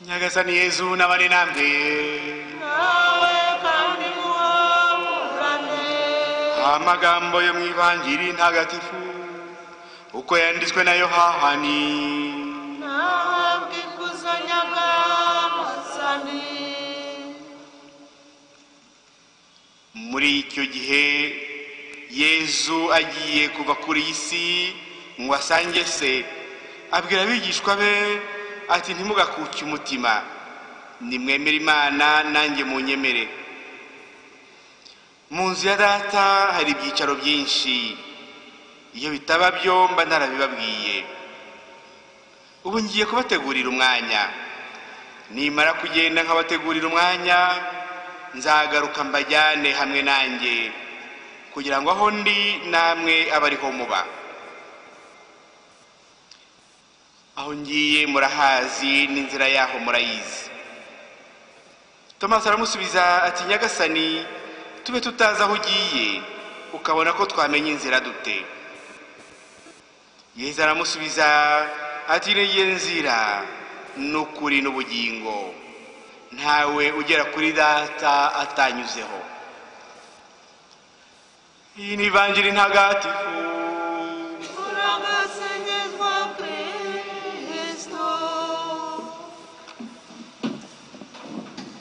Nyagasani Yezu n'abari namwe. Nawe kandi muhumurane. Amagambo yo mu Ivanjiri ntagatifu uko yanditswe na Yohani. Nahabwe ikuzo Nyagasani. Muri icyo gihe Yezu agiye kuva kuri iyi si ngo asange se, abwira abigishwa be ati: ntimugakuke umutima, nimwemere Imana nanjye munyemere. Mu nzu ya Data hari ibyicaro byinshi, iyo bitaba byo mba narabibabwiye. Ubu ngiye kubategurira umwanya, nimara kugenda nkabategurira umwanya, nzagaruka mbajyane hamwe nanjye, kugira ngo aho ndi namwe abariho muba. Aho ngiye murahazi, n'inzira yaho murayizi. Tomasi aramusubiza ati: Nyagasani, tube tutazi aho ugiye, ukabona ko twamenya inzira dute? Yezu aramusubiza ati: niyo nzira n'ukuri n'ubugingo, ntawe ugera kuri Data atanyuzeho. Iyi ni Ivanjiri ntagatifu.